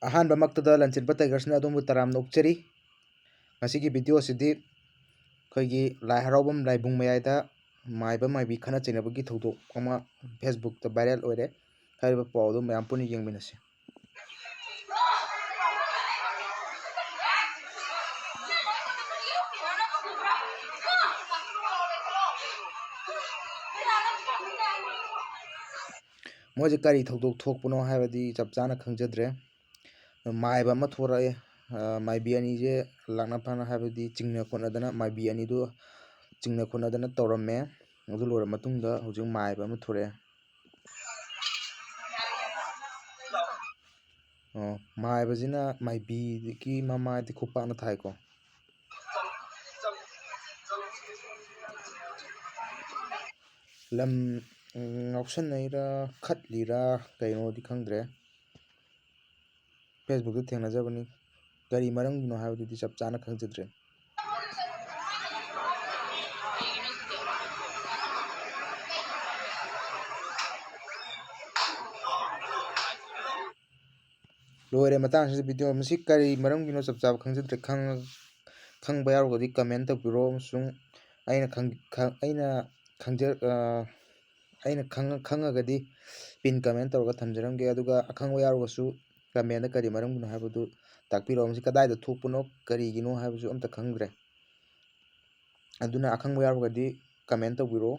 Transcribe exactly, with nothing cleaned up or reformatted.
ꯑꯍꯥꯟꯕꯃꯛꯇꯗ ꯂꯟꯆꯦꯟꯕ ꯇꯥꯏꯒꯔꯁꯅ ꯑꯗꯣꯝꯕꯨ ꯇꯔꯥꯝꯅ ꯑꯣꯛꯆꯔꯤ꯫ ꯉꯁꯤꯒꯤ ꯚꯤꯗꯤꯑꯣ ꯑꯁꯤꯗꯤ ꯑꯩꯈꯣꯏꯒꯤ ꯂꯥꯏ ꯍꯔꯥꯎꯐꯝ ꯂꯥꯏꯕꯨꯡ ꯃꯌꯥꯏꯗ ꯃꯥꯏꯕ ꯃꯥꯏꯕꯤ ꯈꯠꯅ ꯆꯩꯅꯕꯒꯤ ꯊꯧꯗꯣꯛ ꯑꯃ Facebookꯇ viral ꯑꯣꯏꯔꯦ꯫ ꯍꯥꯏꯔꯤꯕ ꯄꯥꯎ ꯑꯗꯨ ꯃꯌꯥꯝ ꯄꯨꯟꯅ ꯌꯦꯡꯃꯤꯟꯅꯁꯤ꯫ ꯃꯣꯏꯁꯦ ꯀꯔꯤ ꯊꯧꯗꯣꯛ ꯊꯣꯛꯄꯅꯣ ꯍꯥꯏꯕꯗꯤ ꯆꯞ ꯆꯥꯅ ꯈꯪꯖꯗ꯭ꯔꯦ꯫ ꯃꯥꯏꯕ ꯑꯃ ꯊꯣꯔꯛꯑꯦ꯫ ꯑ, ꯃꯥꯏꯕꯤ ꯑꯅꯤꯁꯦ ꯂꯥꯛꯅ ꯐꯥꯅ, ꯍꯥꯏꯕꯗꯤ ꯆꯤꯡꯅ ꯈꯣꯠꯅꯗꯅ, ꯃꯥꯏꯕꯤ ꯑꯅꯤꯗꯨ ꯆꯤꯡꯅ ꯈꯣꯠꯅꯗꯅ ꯇꯧꯔꯝꯃꯦ꯫ ꯑꯗꯨ ꯂꯣꯏꯔ ꯃꯇꯨꯡꯗ ꯍꯧꯖꯤꯛ ꯃꯥꯏꯕ ꯑꯃ ꯊꯣꯔꯛꯑꯦ꯫ ꯑꯣ, ꯃꯥꯏꯕꯁꯤꯅ ꯃꯥꯏꯕꯤꯒꯤ ꯃꯃꯥꯏꯗꯤ ꯈꯨꯄꯥꯛꯅ ꯊꯥꯏꯀꯣ꯫ ꯂꯝ, ꯎꯝ, ꯉꯥꯎꯁꯟꯅꯩꯔꯥ, ꯈꯠꯂꯤꯔꯥ, ꯀꯩꯅꯣꯗꯤ ꯈꯪꯗ꯭ꯔꯦ꯫ Facebookꯇ ꯊꯦꯡꯅꯖꯕꯅꯤ꯫ ꯀꯔꯤ ꯃꯔꯝꯒꯤꯅꯣ ꯍꯥꯏꯕꯗꯨꯗꯤ ꯆꯞ ꯆꯥꯅ ꯈꯪꯖꯗ꯭ꯔꯦ꯫ ꯂꯣꯏꯔꯦ ꯃꯇꯥꯡꯁꯤꯗ ꯚꯤꯗꯤꯑꯣ꯫ ꯃꯁꯤ ꯀꯔꯤ ꯃꯔꯝꯒꯤꯅꯣ ꯆꯞ ꯆꯥꯕ ꯈꯪꯖꯗ꯭ꯔꯦ꯫ ꯈꯪ-, ꯈꯪꯕ ꯌꯥꯎꯔꯒꯗꯤ comment ꯇꯧꯕꯤꯔꯣ, ꯑꯃꯁꯨꯡ ꯑꯩꯅ ꯈꯪ-, ꯈꯪ-, ꯑꯩꯅ ꯈꯪꯖ-, ꯑ, ꯑꯩꯅ ꯈꯪꯉ-, ꯈꯪꯉꯒꯗꯤ pin comment ꯇꯧꯔꯒ ꯊꯝꯖꯔꯝꯒꯦ꯫ ꯑꯗꯨꯒ ꯑꯈꯪꯕ ꯌꯥꯎꯔꯒꯁꯨ commentꯇ ꯀꯔꯤ ꯃꯔꯝꯒꯤꯅꯣ ꯍꯥꯏꯕꯗꯨ ꯇꯥꯛꯄꯤꯔꯛꯑꯣ꯫ ꯃꯁꯤ ꯀꯗꯥꯏꯗ ꯊꯣꯛꯄꯅꯣ, ꯀꯔꯤꯒꯤꯅꯣ ꯍꯥꯏꯕꯁꯨ ꯑꯝꯇ ꯈꯪꯗ꯭ꯔꯦ꯫ ꯑꯗꯨꯅ ꯑꯈꯪꯕ ꯌꯥꯎꯔꯒꯗꯤ comment ꯇꯧꯕꯤꯔꯛꯑꯣ꯫